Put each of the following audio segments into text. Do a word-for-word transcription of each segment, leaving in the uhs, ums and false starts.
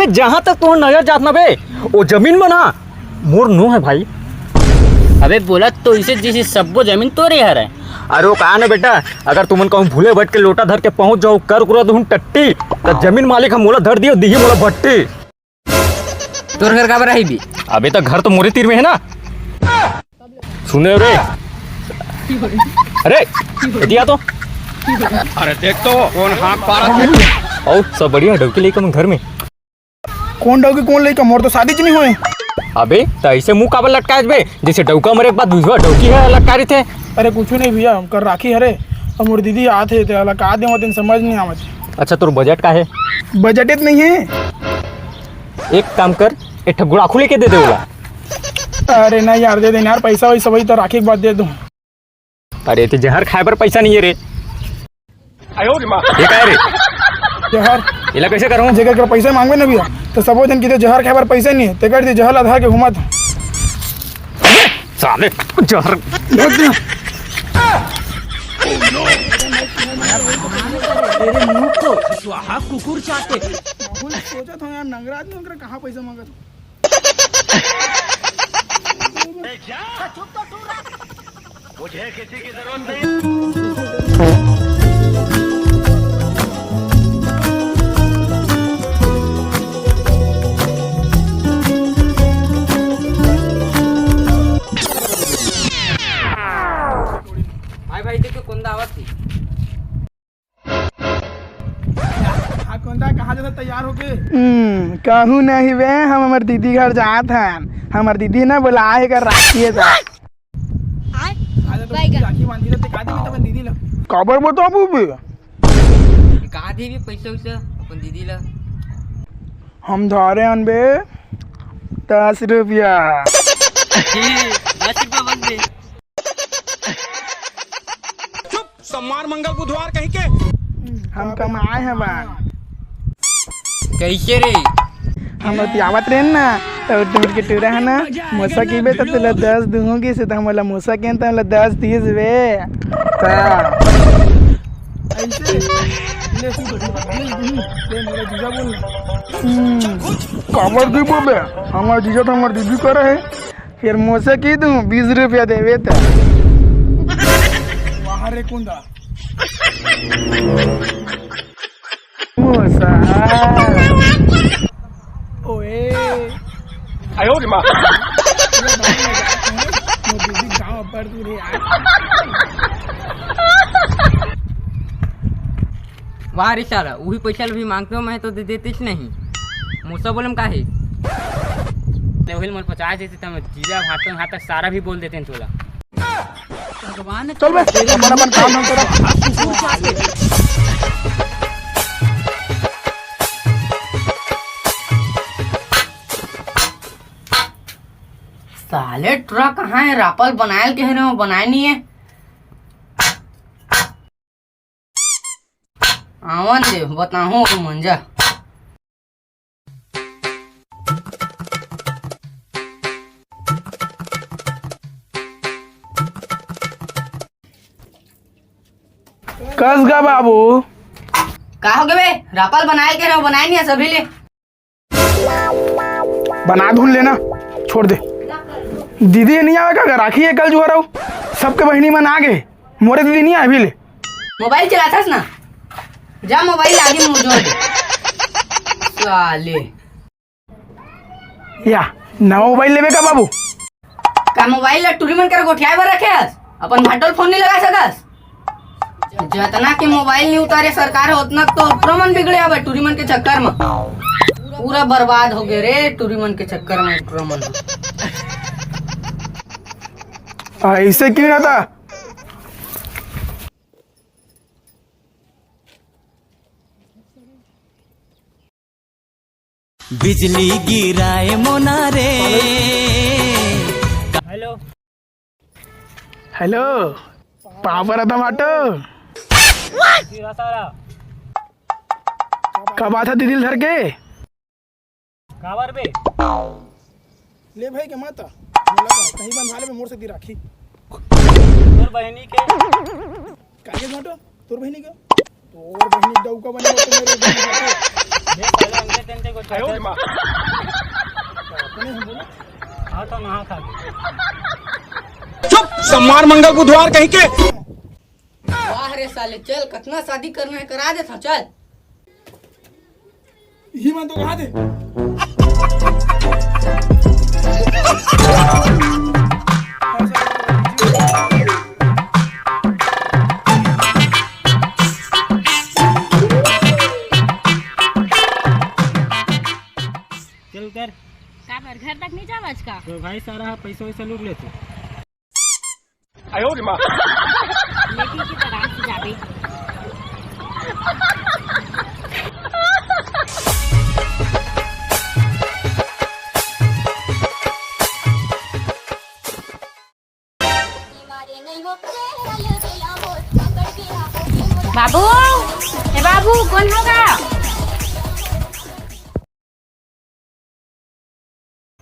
जहाँ तक तुमन नजर जात ना बे, वो जमीन में ना मोर नो है भाई। अबे बोलत तो इसे जैसे सब्बो जमीन तोरे हरे। अरे वो कहा ना बेटा, अगर तुमन कहूँ भूले बैठ के लोटा धर के पहुँच जाओ, कर कुरा दूँ टट्टी, तो जमीन मालिक हम मोला धर दियो, दिही मोला भट्टी। तोर घर काबर आही भी? अबे तो घर तो मोरे तीर में है ना। सुने रे। अरे, इधर आ तो। अरे देख तो, कौन हाँक पारत हे। और सब बढ़िया, डौकी लेके हम घर में। कौन डौकी, कौन लइका? मोर तो शादी च नहीं होए। अबे, त ऐसे मुंह काबर लटकाए बे? जैसे डौका मरे के बाद बुझवा डौकी है लटका रही थे। अरे कुछ नहीं भैया, हम कर राखी हरे, और मोर दीदी आत हे, तेला का देवत, समझ नहीं आवत। अच्छा, तोर बजट का है? बजट इत नहीं है। एक काम कर, एक ठो गुड़ाखू लेके दे दे ओला। अरे नहीं यार, दे दे यार, पैसा वैसा वही तो राखी के बाद दे दूँ। अरे, ते जहर खाए बर पैसा नहीं है रे। ये का है रे? जहर? एला कैसे करूँ? जेकर कर पैसा मांगबे ना भैया, तो सबो जन की जहर खाए बर पैसा नहीं है, ते कर दे जहर ला धर के घुमा था। साले, जहर। स्वाहा कुकुर चाटे। सोचा था यार, नंगराज नंगरा कहाँ पैसा मांगा था? मुझे किसी की जरूरत नहीं। भाई, भाई, देखो, कौन दावत थी। हाँ, कौन दा, कहाँ जाता तैयार होके? हम्म, कहूँ नहीं बे, हम हमर दीदी घर जात हन। हमर दीदी ना बुलाए हे कर राखी हे जा। आजा तो बैगन। राखी बांधी रहते, का देबे तब दीदी ला? काबर बताबू बे? का देबे पैसा वैसा अपन दीदी ला? हम धारे अनबे दस रुपया। दस रुपया बस बे। चुप, सोमवार, मंगल, बुधवार कहीं के। हम कमाए हैं बा। कैसे रे? हम बतियावत रहे ना, तो तुम के टूरा है ना, मोसा की बे तो तुला दस दूंगी से, तो हम बोला मोसा के तो बोला दस तीस बे। ता। ऐसे? ले, ले, ले, ले, मेरा जीजा बोल। हम्म, काबर की बोबे? हमार जीजा तो हमार दीदी करे है। फिर मोसे की दूं, बीस रुपया देवे त। वाह रे कुंदा। मोसा। ओए। आयो रे माँ। मोर दीदी गाँव पर तू रे यार। वाह रे साला, उही पैसा ल भी मांगते हो, मैं तो दे देतीस नहीं। मोसा बोले में का है? ले वही मन पचास देते त मैं जीजा भाटो यहाँ तक सारा भी बोल देते हैं तोला। भगवान चल बे, अपन अपन काम हम करब। साले ट्रक कहाँ है? रापल बनायल के है रे, वो बनाए नहीं है। आवन दे, बताहूँ ओके मंजा। कस गा बाबू। का हो गे बे? रापल बनाए के रहो, बनाए नहीं है सभी ले। बना धुन लेना, छोड़ दे। दीदी नहीं आवे का? राखी है कल जुआर अउ सबके बहिनी मन आ गे, मोरे दीदी नहीं आए अभी ले। मोबाइल चलाथस ना, जा मोबाइल आगे मुंह जोड़ दे। साले। या, नवा मोबाइल लेबे का बाबू? का मोबाइल ला टूरी मन कर गोठियाए बर रखे हस? अपन भाटो ल फोन नहीं लगा सकस? जतना के मोबाइल नहीं उतारे सरकार, ओतना तो टूरा मन बिगड़े हवे टूरी मन के चक्कर में। पूरा बर्बाद हो गए रे टूरी मन के चक्कर में टूरा मन। ऐसे क्यों ना था? बिजली गिराए मोना रे। हेलो। हेलो, पावर आता माटो। कब आता दीदी ल धर के? काबर बे? ले भाई के माता, मोला कहा, कहीं बंधवा लेबे मोर से दी राखी। तोर बहिनी के? काहे माटो? तोर बहिनी के? और बहिनी डौका बने हो तो मेरे बहिनी को। ये पहले अंडे तेंदे को छोड़। अपने हम बोलो। हाँ, तो नहा खा ले। चुप, सम्मान मंगल बुधवार कहीं के। वाह रे साले, चल, कतना शादी करना है, करा देथंव, चल। इही मन तो कहा थे। चल उतर। काबर घर तक नहीं जावस का? तो भाई सारा पैसा वैसा लूट लेते। लेकिन की तरह से जाबे। बाबू, ए बाबू, कौन होगा?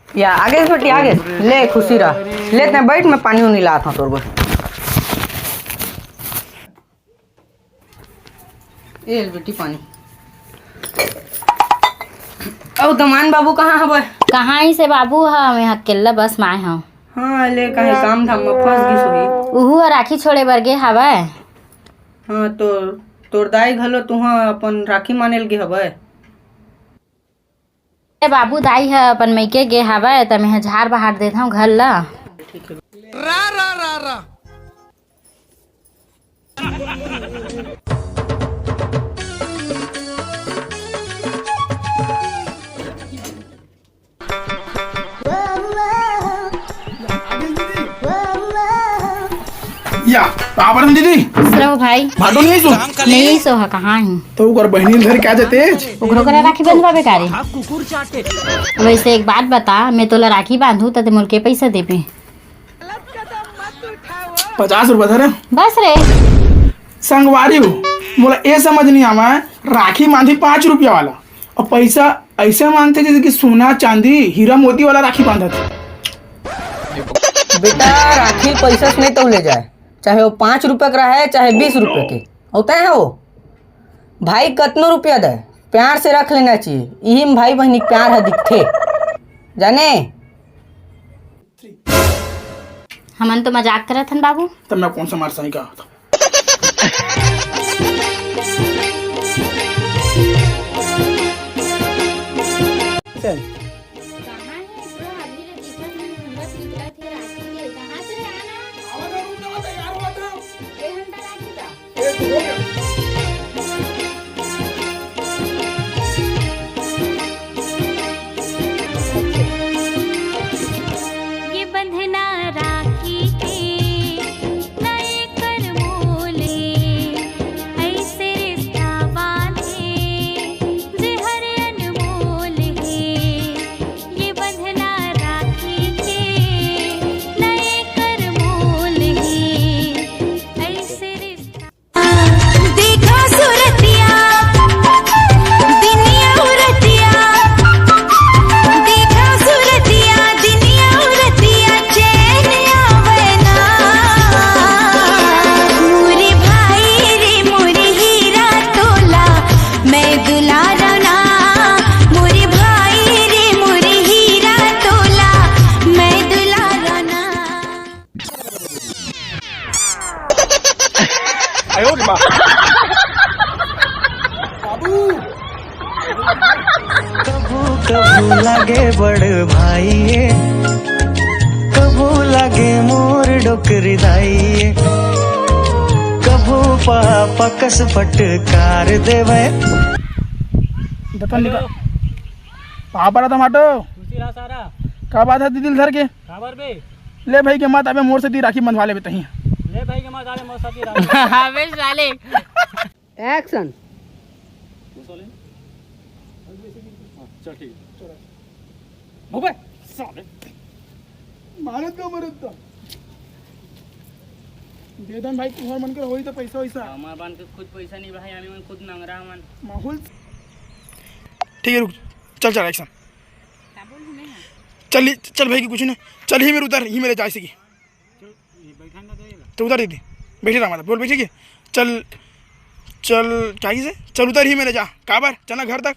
या, आगे से बेटी, आगे से। ले, खुशी रह। ले, तैं बैठ, मैं पानी उनी लात हंव तोर बर। ए ले बेटी, पानी। अउ दमान बाबू कहाँ हवय? कहाँ ही से बाबू ह, मैं अकेल्ला बस में आए हंव। हाँ, ले, कहीं काम धाम में फंस गिस होही। उहू ह राखी छोड़े बर गे हवय। हाँ, तो तोर दाई घलो तुहाँ अपन राखी माने ल गे हवय। ए बाबू, दाई ह अपन मइके गे हावय, त मेंह झार बहार देथंव घर ला। रा, रा, रा, रा। या, का बर दीदी? सो भाई। भाटो नहीं सो? नहीं सो ह, कहाँ ही? तो ओकर बहिनी घर क्या जते? ओकरो करा राखी बंधवाबे का रे? वैसे एक बात बता, मैं तोला राखी बांधू त ते मोल के पैसा देबे? पचास रुपया धरे। बस रे। संगवारी हो, मोला ए समझ नहीं आवा, राखी बांधी पाँच रुपया वाला, अउ पैसा ऐसे मांगथे जैसे कि सोना, चांदी, हीरा, मोती वाला राखी बांधत। बेटा, राखी पैसा से नहीं तौले जाए, चाहे वो पाँच रुपया के रहे, चाहे बीस रुपया के। होता है वो भाई कतनो रुपया दे, प्यार से रख लेना चाहिए। इही में भाई बहनी के प्यार ह दिखथे, जाने। हमन तो मजाक करत हन बाबू। तब मैं कौन सा मार सही कहा था? चल। कहाँ हे? पूरा आदमी ला दिखत नहीं, घूमत निकलत हे राखी के। कहाँ से रे आना? आवा ना, रुक जावा, तैयार हुआ था। एक घंटा राखी का। ये बंधना राखी के, नए कर मोले, ऐसे रिश्ता बांधे, जे हर अनमोल हे। ये बंधना राखी के, नए कर मोल हे, ऐसे रिश्ता। देखा सुरतिया, दिनिया उरतिया, देखा सुरतिया, दिनिया उरतिया, चैन आवना। मोरे भाई रे, मोरे हीरा तोला, मैं दुलारना। मोरे भाई रे, मोरे हीरा तोला, मैं दुलारना। बाबू। कभू कभू लागे बड़ भाई ये, कभू लागे मोर डोकरी दाई ये, कभू पापा कस फटकार देवे। दतन निकाल। पापा रा टमाटो। खुशी रहा सारा। का बात है दीदी धर के? काबर बे? ले भाई के मात अबे मोर से दी राखी बंधवा लेबे तही। ले भाई के मात अबे मोर से दी राखी। अबे साले। Action। अच्छा, ठीक है। हो बे, साले। मारत का मरत का। दे दन भाई, तुम्हार मन के होई तो पैसा वैसा। हमार मन के खुद पैसा नहीं भाई, हमें मन खुद नंगरा मन। माहौल। ठीक है, रुक। चल, चल, action। का बोल हूँ मैं? चल, चल भाई की कुछ नहीं। चल ही मेरे उधर, ही मेरे जाए से की। तो उधर दीदी, बैठे रहा, मतलब, बोल, बैठे की? चल, चल, क्या किसे? चल उतर ही मेरे, जा। काबर? चल ना घर तक,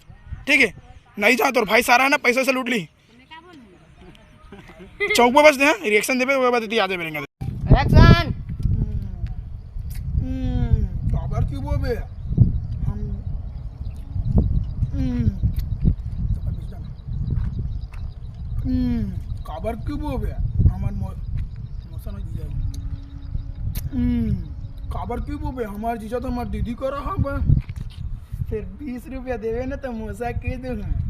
ठीक है? नहीं जा, तोर भाई सारा है ना, पैसा से लूट ली। चौक पे बस दे, हाँ, रिएक्शन देबे, ओकर बाद एती आ जाबे रेंगा। एक्शन। काबर क्यों बोबे? हम काबर क्यों बोबे? हमार मो- मोसन हो जीजा। काबर क्यों बोबे? हमार जीजा तो हमार दीदी करा हवे। फिर बीस रुपया देवे ना तो मोसा के दे।